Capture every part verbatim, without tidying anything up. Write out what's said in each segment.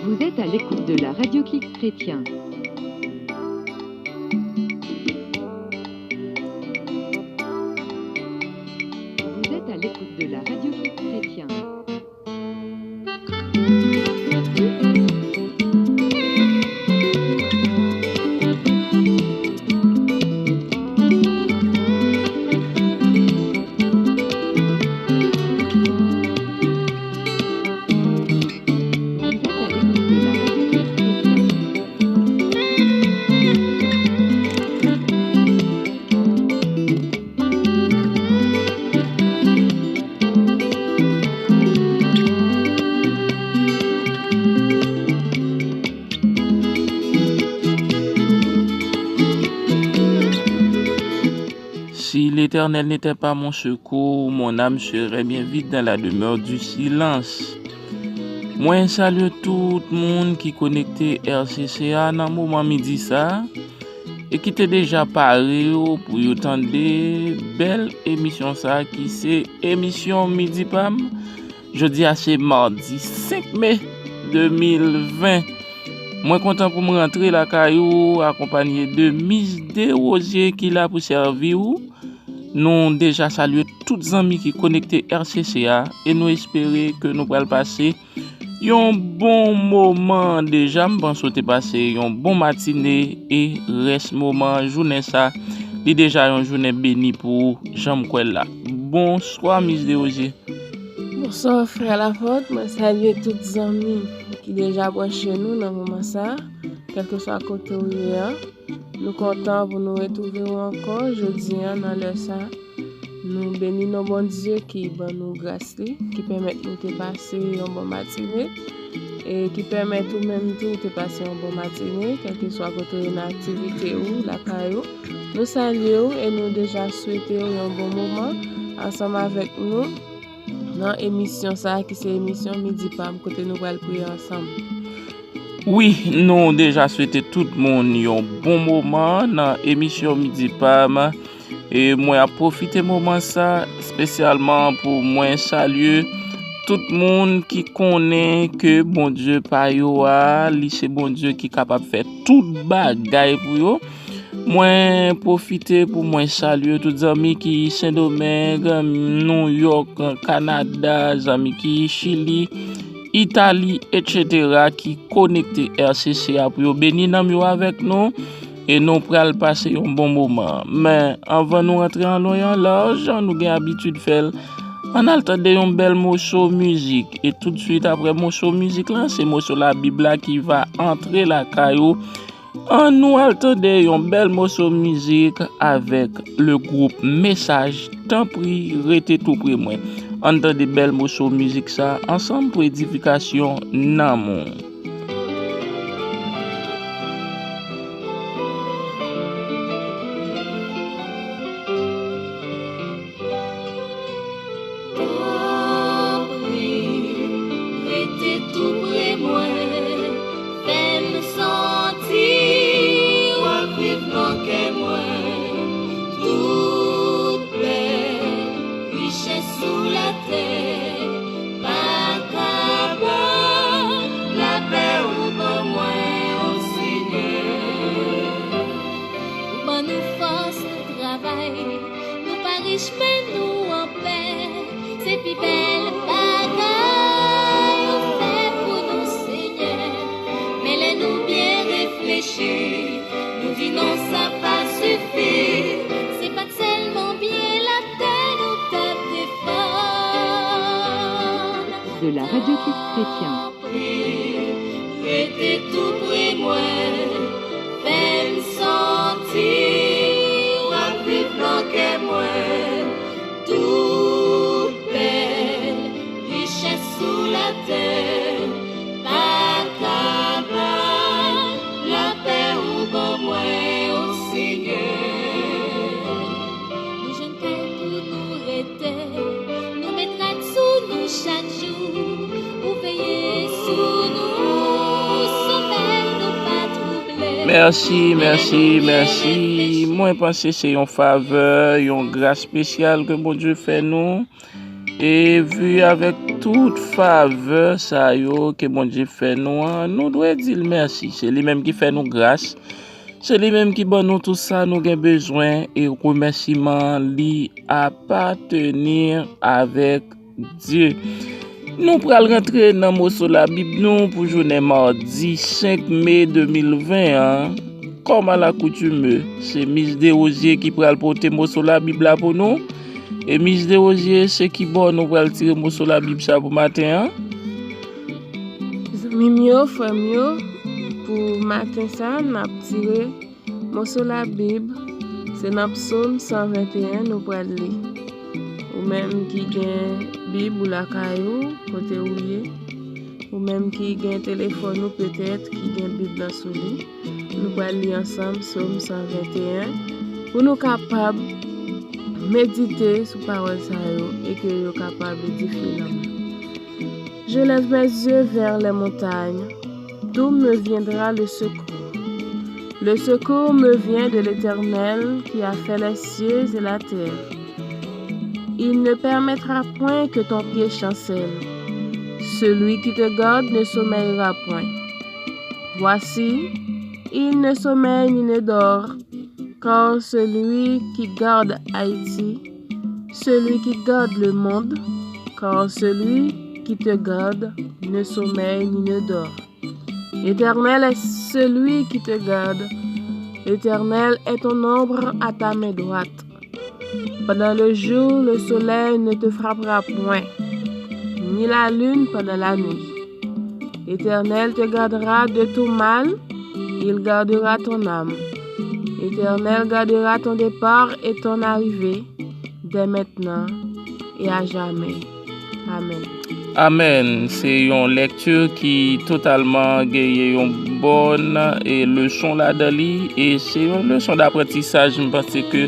Vous êtes à l'écoute de la radio Kik Chrétien. Vous êtes à l'écoute de la radio Kik Chrétien. Si l'Éternel n'était pas mon secours, mon âme serait bien vite dans la demeure du silence. Mwen salye tout moun ki konekte R C C a nan moman midi sa a e ki te deja pare yo pou yo tande bèl emisyon sa a ki se emisyon Midi Pam. Jodi a se madi senk me de mil ven. Mwen kontan pou m rantre lakay ou akonpanye de Miss Desrosiers ki la pou sèvi ou. Nou deja salye tout zanmi ki konekte R C C a e nou espere ke nou pral pase yon bon moman. Deja, m panse w te pase yon bon matine e rès moman jounen sa, li deja yon jounen beni pou ou, jan m kwè l la. Bonswa, Miss Desrosiers. Bonswa, frè Laporte. Mwen salye tout zanmi ki deja branche nou nan moman sa, kèlkeswa kote w ye a. Nou kontan pou nou retwouve w ankò jodi a nan lè sa. Nou beni non Bondye ki ban nou gras li, ki pèmèt nou te pase yon bon matine, e ki pèmèt ou menm tou te pase yon bon matine, kèlkeswa kote w ye nan aktivite ou, lakay ou. Nou salye w e nou deja swete w yon bon moman ansanm avèk nou nan emisyon sa a ki se emisyon Midi Pam kote nou pral priye ansanm. Wi, nou deja swete tout moun yon bon moman nan emisyon Midi Pam. E mwen ap pwofite moman sa espesyalman pou mwen salye tout moun ki konnen ke Bondye pa yo a, li se Bondye ki kapab fè tout bagay pou yo. Mwen pwofite pou mwen salye tout zanmi ki Sendomeng, Nouyòk, Kanada, zanmi ki Chili, Itali, etsetera, ki konekte R C C a pou yo beni nanm yo avèk nou. E nou pral pase yon bon moman. Men, anvan nou rantre an lon e an laj, jan nou gen abitid fè l, ann al tande yon bèl moso mizik. E toutswit apre moso mizik lan, se moso Labib la ki va antre lakay ou. Ann nou al tande yon bèl moso mizik avèk le gwoup Mesaj. Tanpri, rete tou pre mwen. Ann tande bèl moso mizik sa ansanm pou edifikasyon nanm ou. Tanpri, rete tou pre mwen, fè m santi w ap viv nan kè mwen. Tout bèl richès sou latè pa ka bay lapè ou ban mwen, o Senyè. Ou ban nou fòs, nou travay, nou pa rich, men nou anpè. Se pi bèl bagay ou fè pou nou, Senyè. Men lè nou byen reflechi, nou di non, sa pa sifi. Se pa t sèlman byen latè nou t ap defann. De la radio Kik Chrétien. Rete tou pre mwen, fè m santi w ap viv nan kè mwen. Tout bèl richès sou latè pa ka bay lapè ou ban mwen, o Senyè. Nou jwenn kay pou nou rete, nou met rad sou nou chak jou. Ou veye sou nou, somèy nou pa twouble. Mèsi, mèsi, mèsi. Mwen panse se yon favè, yon gras espesyal ke Bondye fè nou. E vi avèk Tout favè sa yo ke Bondye fè nou an, nou dwe di l mèsi. Se li menm ki fè nou gras. Se li menm ki ban nou tout sa nou gen bezwen, e remèsiman li apateni avèk Dye. Nou pral rantre nan moso Labib nou pou jounen madi senk me de mil ven an. Kòm alakoutime, se Mis Derosier ki pral pote moso Labib la pou nou. E Mis Derosier, se ki bò nou pral tire moso Labib sa pou maten an? Zanmi m yo, frè m yo, pou maten sa, n ap tire moso Labib, se nan Psaume san venteyen nou pral li. Ou menm ki gen Bib ou lakay ou, kote ou ye, ou menm ki gen telefòn ou petèt, ki gen Bib lan sou li, nou pral li ansanm Psaume san venteyen pou nou kapab medite sou pawòl sa yo e ke yo kapab edifye nanm nou. Je lève mes yeux vers les montagnes. D'où me viendra le secours? Le secours me vient de l'Éternel qui a fait les cieux et la terre. Il ne permettra point que ton pied chancelle. Celui qui te garde ne sommeillera point. Voici, il ne sommeille ni ne dort, car celui qui garde Haïti, celui qui garde le monde, car celui qui te garde ne sommeille ni ne dort. L'Éternel est celui qui te garde. L'Éternel est ton ombre à ta main droite. Pendant le jour, le soleil ne te frappera point, ni la lune pendant la nuit. L'Éternel te gardera de tout mal, il gardera ton âme. L'Éternel gardera ton départ et ton arrivée, dès maintenant et à jamais. Amèn. Amèn. Se yon lèkti ki totalman genyen yon bòn e leson ladan li, e se yon leson daprantisaj. M panse ke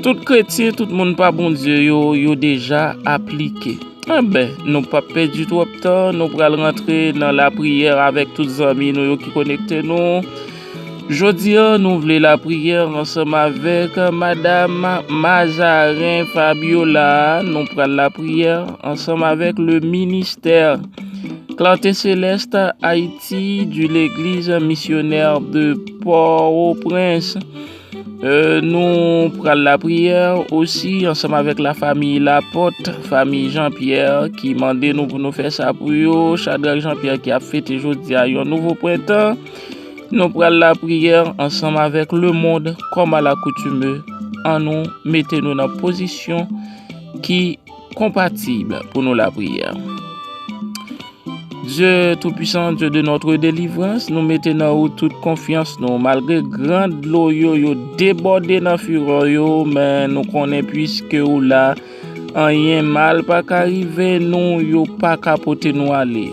tout kretyen, tout moun pa Bondye yo, yo deja aplike. Enben, nou p ap pèdi twòp tan, nou pral rantre nan lapriyè avèk tout zanmi nou yo ki konekte nou. Jodi a, nou vle lapriyè ansanm avèk Madam Mazarin Fabiola. Nou pral lapriyè ansanm avèk le ministè Clarté Céleste Haïti de l'Église Missionnaire de Port-au-Prince. Euh, nou pral lapriyè osi ansanm avèk lafanmi Lapòt, fanmi Jean Pierre, ki mande nou pou nou fè sa pou yo. Chadrak Jean Pierre ki ap fete jodi a yon nouvo prentan. Nou pral lapriyè ansanm avèk lemonn, kòm alakoutime. Annou mete nou nan pozisyon ki konpatib pou nou lapriyè. Dye Toupisan, Dye de notre délivrance, nou mete nan ou tout konfyans nou. Malgre gran dlo yo, yo debòde nan firon yo, men nou konnen piske ou la, anyen mal pa ka rive nou, yo pa ka pote nou ale.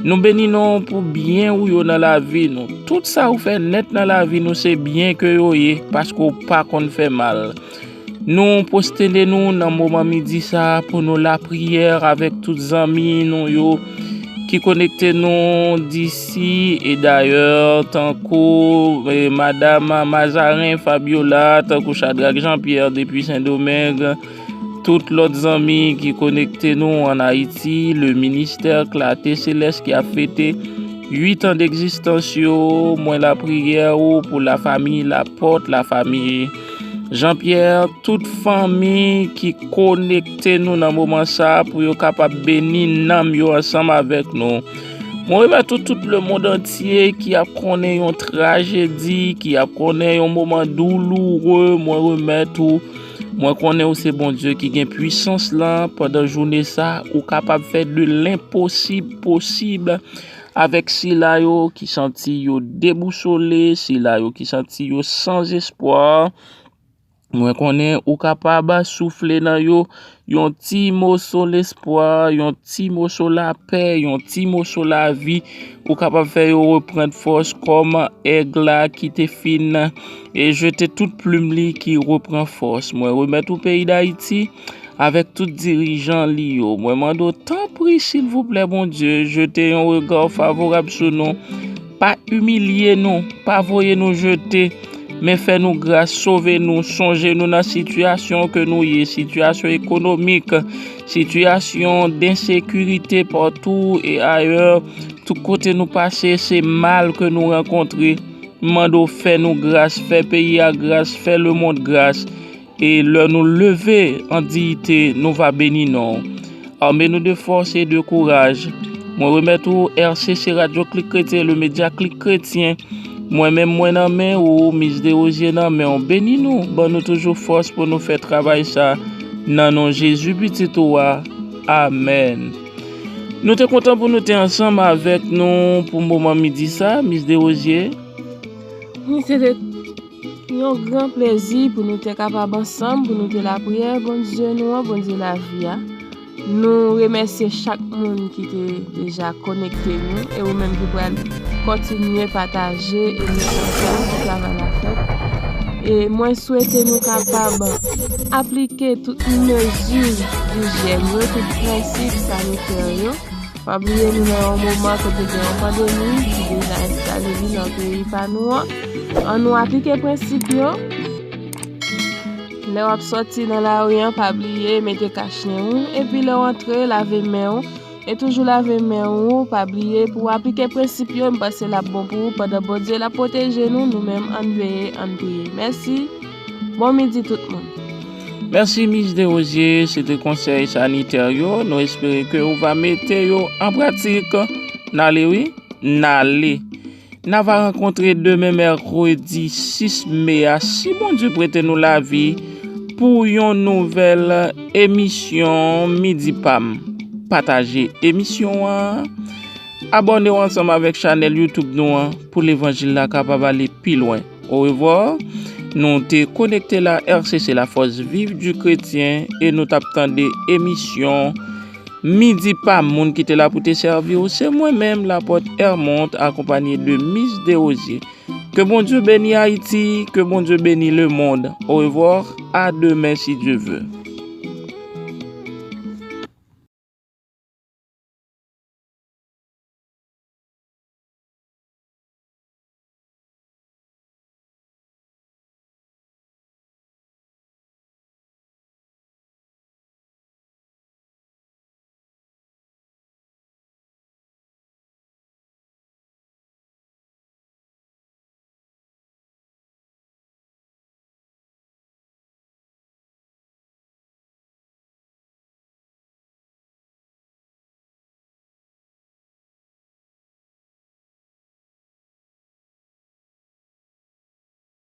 Nou beni non pou byen ou yo nan lavi nou. Tout sa ou fè nèt nan lavi nou, se byen ke yo ye, paske ou pa konn fè mal. Nou pwostène nou nan moman midi sa a pou nou lapriyè avèk tout zanmi nou yo ki konekte nou disi e dayè, tankou, eh, Madam Mazarin Fabiola, tankou Chadrak Jean Pierre depi Sendomeng, tout lòt zanmi ki konekte nou ann Ayiti, le ministè Clarté Céleste ki ap fete uit an d'egzistans yo. Mwen lapriyè ou pou lafanmi Lapòt, lafanmi Jean Pierre, tout fanmi ki konekte nou nan moman sa a pou yo kapab beni nanm yo ansanm avèk nou. Mwen remèt ou tout lemonn antye ki ap konnen yon trajedi, ki ap konnen yon moman douloure. Mwen remèt ou. Mwen konnen ou se Bondye ki gen pwisans lan. Pandan jounen sa, ou kapab fè de lenposib posib avèk sila yo ki santi yo debousole, sila yo ki santi yo san espwa. Mwen konnen ou kapab soufle nan yo yon ti moso lespwa, yon ti moso lapè, yon ti moso lavi. Ou kapab fè yo reprann fòs kòm èg la ki te fin e jete tout plim li ki reprann fòs. Mwen remèt ou peyi Dayiti avèk tout dirijan li yo. Mwen mande w, tanpri, silvouplè, Bondye, jete yon rega favorab sou nou. Pa imilye nou, pa voye nou jete. Men fè nou gras, sove nou, sonje nou nan sitiyasyon ke nou ye, sitiyasyon ekonomik, sitiyasyon densekirite patou e ayè. Tout kote nou pase, se mal ke nou rankontre. M mande w fè nou gras, fè peyi a gras, fè lemonn gras. E lè nou leve an diyite, nou va beni non w. Ame nou de fòs e de kouraj. Mwen remèt ou R C C Radio Klik Kretyen, le medya Klik Kretyen. Mwen menm, mwen nan men ou, Miss Desrosiers nan men w. Beni nou, ban nou toujou fòs pou nou fè travay sa. Nan non Jezi, pitit ou a. Amèn. Nou te kontan pou nou te ansanm avèk nou pou moman midi sa, Miss Desrosiers. Wi, se te yon gran plezi pou nou te kapab ansanm, pou nou te lapriyè Bondye nou an, Bondye lavi a. Nou remèsye chak moun ki te deja konekte nou e ou menm ki pral kontinye pataje emisyon sa pou travay la fèt. E mwen swete nou kapab aplike tout mezi dijyèn yo, tout prensip sanitè yo. Pa bliye nou nan yon moman kote gen yon pandemi ki deja enstale li nan peyi pa nou an. Ann nou aplike prensip yo. Lè w ap sòti nan lari an, pa bliye mete kach nen ou. Epi lè w antre, lave men w. E toujou lave men ou, pa bliye pou w aplike prensip yo, m panse l ap bon pou ou pandan Bondye l ap pwoteje nou, nou menm ann veye, ann priye. Mèsi. Bon midi tout moun. Mèsi Miss Desrosiers, se te konsèy sanitè yo, nou espere ke ou va mete yo an pratik. N ale wi, n ale. N a va rankontre demen mèkredi sis me a, si Bondye prete nou lavi, pou yon nouvèl emisyon Midi Pam. Pataje emisyon an. Abòne w ansanm avèk chanèl YouTube nou an pou levanjil la kapab ale pi lwen. Orevwa. Nou te konekte la, R C C, la force vive du chrétien, e nou t ap tande emisyon Midi Pam. Moun ki te la pou te sèvi w, se mwen menm, Lapòt Hermont, akonpanye de Miss Desrosiers. Ke Bondye beni Ayiti, ke Bondye beni lemonn. Orevwa, a demen si Dye ve.